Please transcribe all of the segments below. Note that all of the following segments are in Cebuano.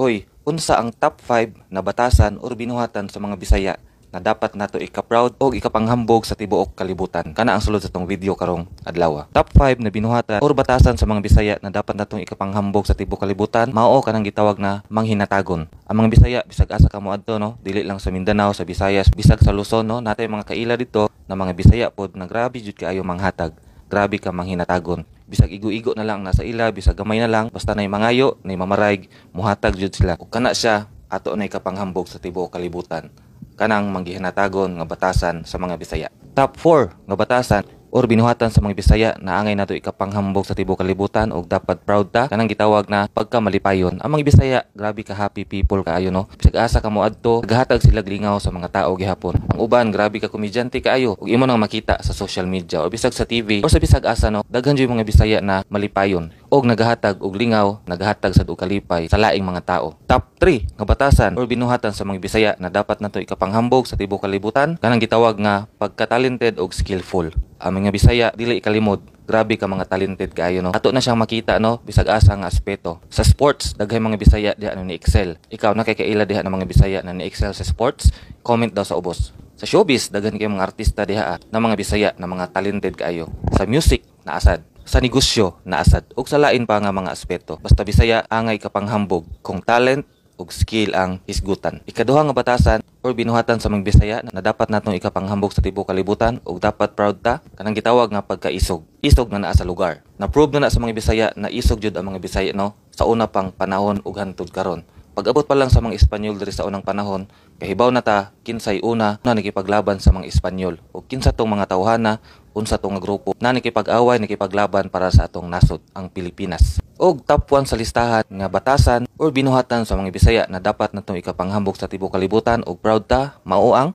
Oy, unsa ang top 5 na batasan or binuhatan sa mga Bisaya na dapat nato ika-proud o ikapanghambog sa tibuok kalibutan? Kana ang sulod sa tong video karong adlaw. Top 5 na binuhatan or batasan sa mga Bisaya na dapat natong ikapanghambog sa tibuok kalibutan mao kanang gitawag na manghinatagon. Ang mga Bisaya, bisag asa ka moadto, no, dili lang sa Mindanao, sa Visayas, bisag sa Luzon, no, natay mga kaila dito na mga Bisaya pod na grabe jud kaayo manghatag. Grabe ka manghinatagon. Bisag igo-igo na lang nasa ila, bisag gamay na lang, basta nay mangayo, nay mamaraig, muhatag jud sila. Ug kana siya ato na ikapanghambog sa tibuok kalibutan. Kanang manggihinatagon nga batasan sa mga Bisaya. Top 4 nga batasan or binuhatan sa mga Bisaya na angay nato ikapanghambog sa tibuok kalibutan og dapat proud ta, kanang gitawag na pagkamalipayon. Ang mga Bisaya, grabe ka happy people kaayo, no. Bisag asa ka moadto, nagahatag sila lingaw sa mga tao gihapon. Ang uban, grabe ka komedyante kaayo ug imo nang makita sa social media o bisag sa TV o sa bisag asa, no. Daghan jud mga Bisaya na malipayon og nagahatag og lingaw, nagahatag sad og kalipay sa laing mga tao. Top 3 nga batasan or binuhatan sa mga Bisaya na dapat nato ikapanghambog sa tibuok kalibutan, kanang gitawag nga pagka-talented og skillful. Ang mga Bisaya, dili ikalimod, grabe ka mga talented kaayo, no. Ato na siyang makita, no, bisag asa nga aspeto. Sa sports, daghay mga Bisaya diha no ni excel. Ikaw, nakakaila diha ng mga Bisaya na ni excel sa sports? Comment daw sa ubos. Sa showbiz, daghan kay mga artista diha na mga Bisaya na mga talented kaayo. Sa music, naasad. Sa negosyo, naasad. Ug sa lain pa nga mga aspeto. Basta Bisaya, angay kapanghambog kung talent ug skill ang hisgutan. Ikaduha nga batasan or binuhatan sa mga Bisaya na dapat natong ikapanghambog sa tibuok kalibutan ug dapat proud ta, kanang gitawag nga pagkaisog. Isog na naa sa lugar. Na-prove na na sa mga Bisaya na isog jud ang mga Bisaya, no, sa una pang panahon ug hantod karon. Pag-abot pa lang sa mga Espanyol diri sa unang panahon, kahibaw na ta kinsay una na nakipaglaban sa mga Espanyol ug kinsa tong mga tawhana, unsa tong nga grupo na nakipag-away, nakipaglaban para sa atong nasod, ang Pilipinas. Og top 1 sa listahan nga batasan or binuhatan sa mga Bisaya na dapat natong ikapanghambog sa tibuok kalibutan ug proud ta, mao ang.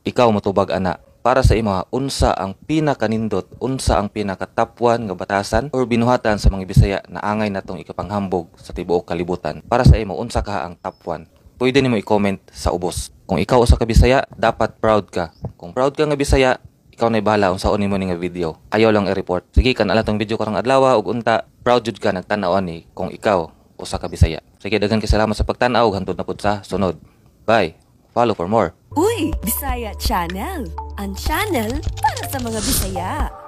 Ikaw, motubag ana. Para sa imo, unsa ang pinakanindot, unsa ang pinaka top 1 nga batasan or binuhatan sa mga Bisaya na angay natong ikapanghambog sa tibuok kalibutan? Para sa imo, unsa ka ang top 1? Pwede nimo i-comment sa ubos. Kung ikaw usa ka Bisaya, dapat proud ka. Kung proud ka nga Bisaya, ikaw na bahala unsaon nimo ni nga video. Ayaw lang i-report. Sige, kan ala tong video karong adlaw ug unta proud jud ka nagtan-aw ani kung ikaw usa ka Bisaya. Sige, daghan kay salamat sa pagtan-aw, hantod na pud sa sunod. Bye. Follow for more. Uy, Bisaya Channel. Ang channel para sa mga Bisaya.